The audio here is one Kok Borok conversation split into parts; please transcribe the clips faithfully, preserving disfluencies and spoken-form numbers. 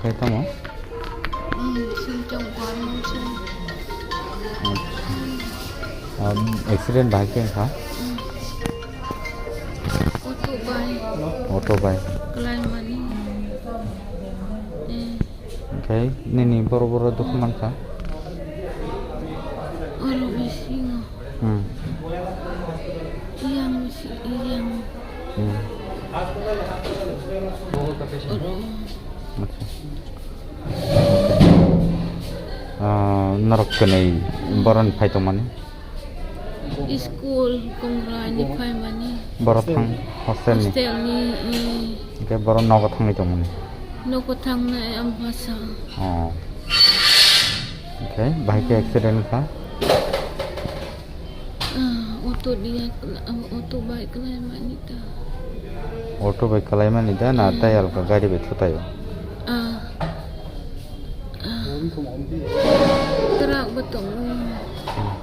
Tamo? Hmm, sumchong kuar mungsung. Accident bahai khe wngkha? Auto bai. Auto bai. Kalaimani. Eh. Oke, nini boro boro dukhu mankha? Oro bisingo. Hmm. Yang bisi, yang. Hmm. Oro. Acha. Ah, norok kwnwi boron phai tongmani? School kongra ni phaimani. Borok thang hostel ni? Hostel ni, eh. Hwnkhe borok nogo thangwi tongmani? Nogo thangnai ang basa. Oh. Hwnkhe bahai khe accident kha? Ah, auto dia kla-, auto bai kalaimani ta. Auto bai kalaimani da na? Hmm. Tai alka gari bai thutai o? Ah. Ah. Truck bo tongo. Hmm.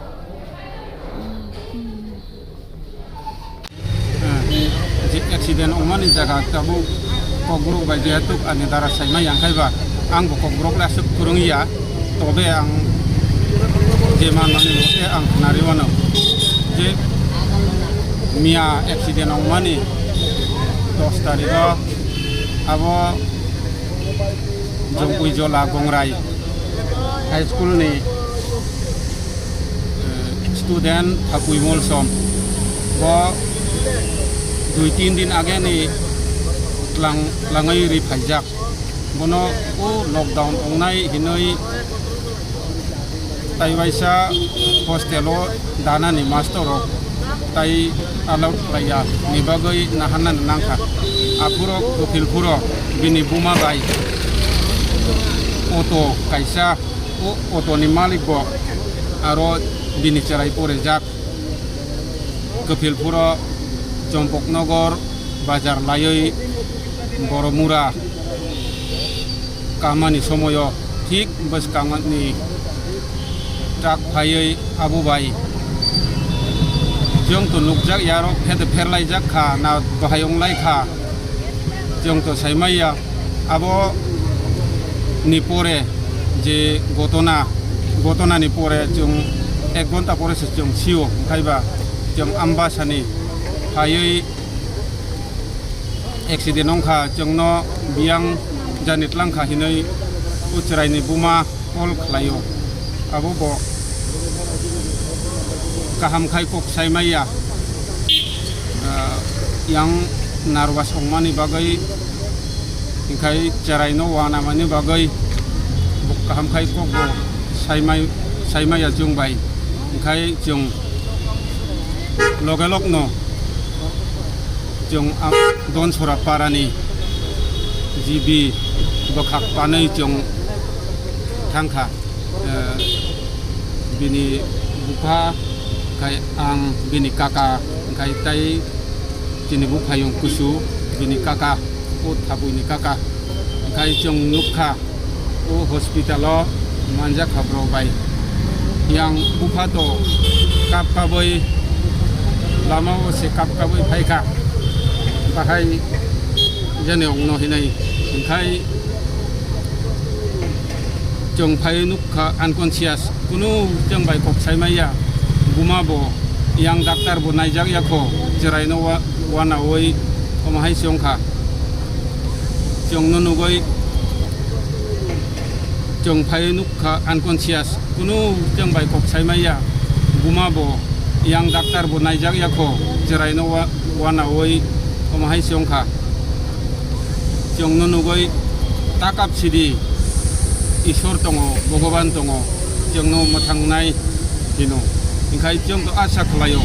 Ah, hmm. Ah, je accident wngmani jaga tabuk kokborok bai jehetu ani dara saimai yang kaiba, ang bo kokborok le aswk kwrwng ya, tobe ang je manmani mote ang khnari wano je miya accident wngmani dos tarikh o abo Jongpui Jola Gongrai High School ni, eh, student Thapui Molsom. Bo dui tin din age ni tlang, tlangwi ri phaijak. Bono o lockdown wngnai hinwi tai waisa hostel o danani master rok tai allow khlaiya ni bagwi naharnani nangkha. Aphuru Kapilpur o bini buma bai auto kaisa, o auto ni malik bo aro bini chwrai pore jak. Kapilpur o Chompoknogor bazar laiwi Boromura kamani somoyo thik bwskangni truck phaiwi abo bai chwng to nukjak ya, aro phet pherlaijak kha na bahai wnglai kha, chwng to saimaiya. Abo ni pore je gotona, gotona ni pore chwng ek ghonta pore se chwng sio, hwnkhe ba chwng Ambasani phaiwi accident wngkha, chwngno biyang jani tlangkha hinwi o chwraini buma call khlaio. Abo bo kaham khai kok sai maya, ah, yang nervous wngmani bagwi, hwnkhe chwraino uanamani bagwi bo kaham khai kok bo sai mai, sai maya chwng bai, hwnkhe chwng loge logno chwng a Donsora parani G B bwkhak panwi chwng thangkha. Eh, bini bupha khai ang bini kaka khai tai chini buphayung kusu bini kaka o thabuini kaka khai chwng nukha. O hospital o manjak kha borok bai. Yang bupha to kap kabui lama o se kap kabui phaikha. Bahai jani ongno hinai. Hwnkhe chwng phai nukha unconscious. Kunu chwng bai kok sai maya. Buma bo yang doctor bo naijak ya kho. Chwraino wa-, wanaui omo hai se wngkha. Chwngno nugui chwng phaiwi nukha unconscious, kunu chwng bai kok sai maya. Buma bo yang doctor bo naijak ya kho, chwraino wa-, wanaui omo hai se wngkha. Chwngno nugui takap sidi Ishwar tongo, Bhogoban tongo, chwngno mwthangnai hino. Hwnkhe chwng to asa khlaio,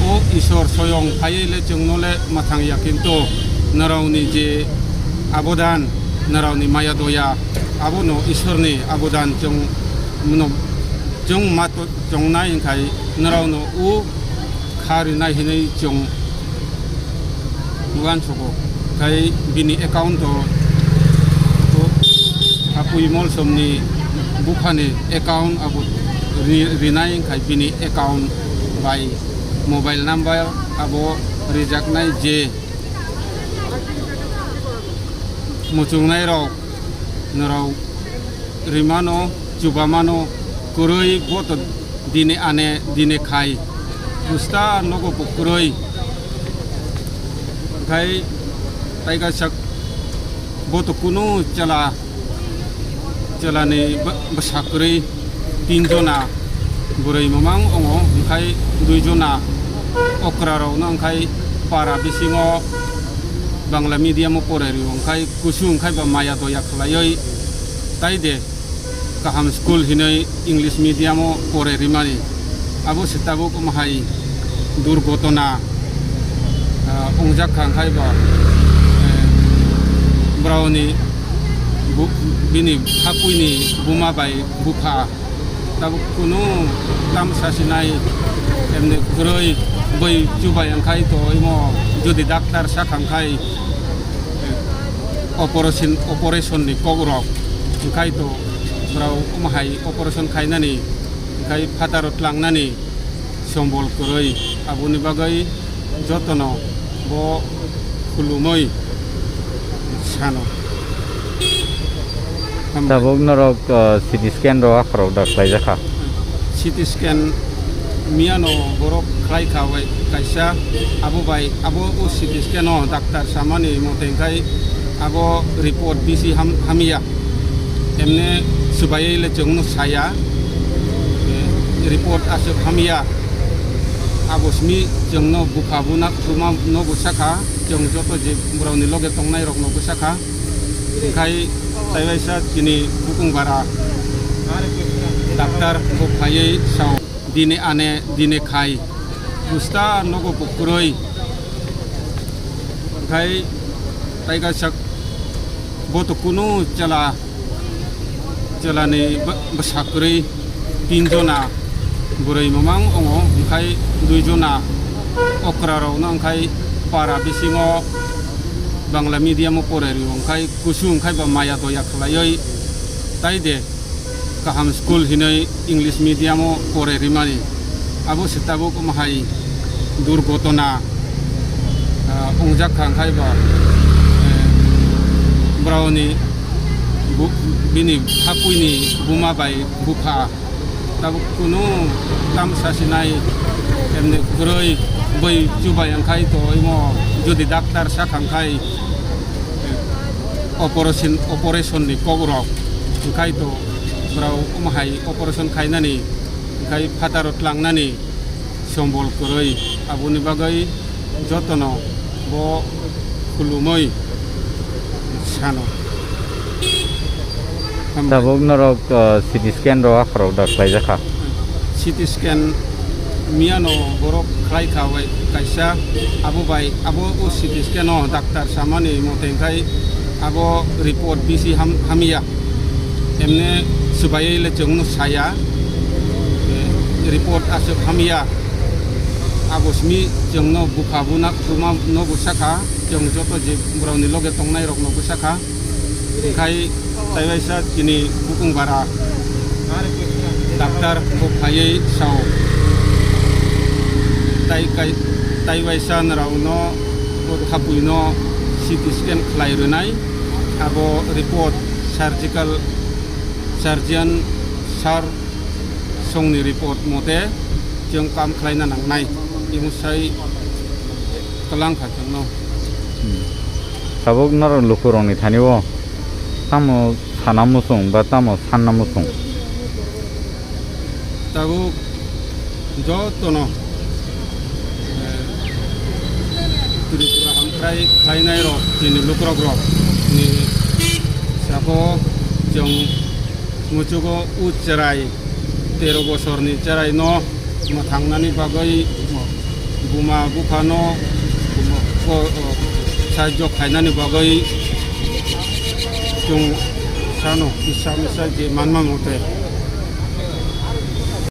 o Ishwar soyong phaiwi le chwngno le mwthang ya, kintu norokni je abodan, norokni maya doya, abono Ishwarni abodan chwng, no, chwng ma to, chongnai hwnkhe norokno o kha rinai hinwi chwng uansukgo. Khai bini account o, o Hapui Molsomni buphani account abo ri-, rinai khai bini account bai mobile number abo rijaknai je muchungnai rok Norok rimano, chubamano, kwrwi boto dine ane, dine khai. Busta nogo bo kwrwi. Khai taiga sak boto kunu chela, chelani bw-, bwsa kwrwi. Tin jona bwrwi mamang ongo, hwnkhe dui jona okra rokno hwnkhe para bisingo Bangla medium o porai rio, hwnkhe kusu hwnkhe ba maya doya khlaioi tai de kaham school hinwi English medium o porai rimani. Abo se tabuk omo hai durgotona, ah, wngjak kha, hwnkhe ba, eh, borokni bu-, bini hakuini buma bai bupha. Tabuk kunu tamsa sinai, emni kwrwi bwi chubai wngkhai to imo jodi doctor sakha wngkhai, eh, operation, operation ni kok rok wngkhai to borok omo hai operation khainani wngkhai phataro tlangnani sombol kwrwi, aboni bagwi jotono bo khulumui sano. Hambai. Tabuk norok, uh, C T scan rok akhorok da khlaijak kha. C T scan miyano borok khlai kha bai kaisa, abo bai abo o C T scan o doctor samani mote khai abo report bisi ham-, hamya. Emne swbaiwi le chwngno saya, eh, report aswk hamya. Abo simi chwngno bupha buna buma no bwsa kha, chwng joto je borokni loge tongnai rokno bwsa kha. Hwnkhe taiwaisa chini bukung bara doctor bo phaiwi sao, dine ane, dine khai, busta nogo bo kwrwi. Hwnkhe taiga sak boto kunu chela, chelani bw-, bwsa kwrwi tin jona bwrwi mamang ongo, hwnkhe dui jona okra rokno hwnkhe para bisingo Bangla medium o porai rio, hwnkhe kusu hwnkhe ba maya doya khlaioi tai de kaham school hinwi English medium o porai rimani. Abo se tabuk omo hai durgotona, ah, wngjak kha, hwnkhe ba, eh, borokni bu-, bini hakuini buma bai bupha. Tabuk kunu tamsa sinai, emni kwrwi bwi chubai wngkhai to imo jodi doctor sakha wngkhai, eh, operation, operation ni kok rok wngkhai to borok omo hai operation khainani wngkhai phataro tlangnani sombol kwrwi, aboni bagwi jotono bo khulumui sano. Hambai. Tabuk norok, uh, C T scan rok akhorok da khlaijak kha. C T scan miyano borok khlai kha bai kaisa, abo bai abo o C T scan o doctor samani mote khai abo report bisi ham-, hamya. Emne swbaiwi le chwngno saya, eh, report aswk hamya. Abo simi chwngno bupha buna buma no bwsa kha, chwng joto je borokni loge tongnai rokno bwsa kha. Khai taiwaisa chini bukung bara doctor bo phaiwi sao. Tai kai, taiwaisa norokno bo thapuino C T scan khlai rwnai. Abo report surgical surgeon sir songni report mote chwng kam khlaina nangnai. Imo sai kwlang kha chwngno. Hmm. Tabuk norok lukurokni thani o tamo sana muchung ba tamo sanna muchung? Tabuk jotono, eh, Tripura hamkrai khlainai rok chini lukrok rok ni sabo chwng muchugo u cherai tero bosorni cherai no mwthangnani bagwi buma buphano ko-, o, sahajyo khainani bagwi chwng sano kisa misa je manma mote.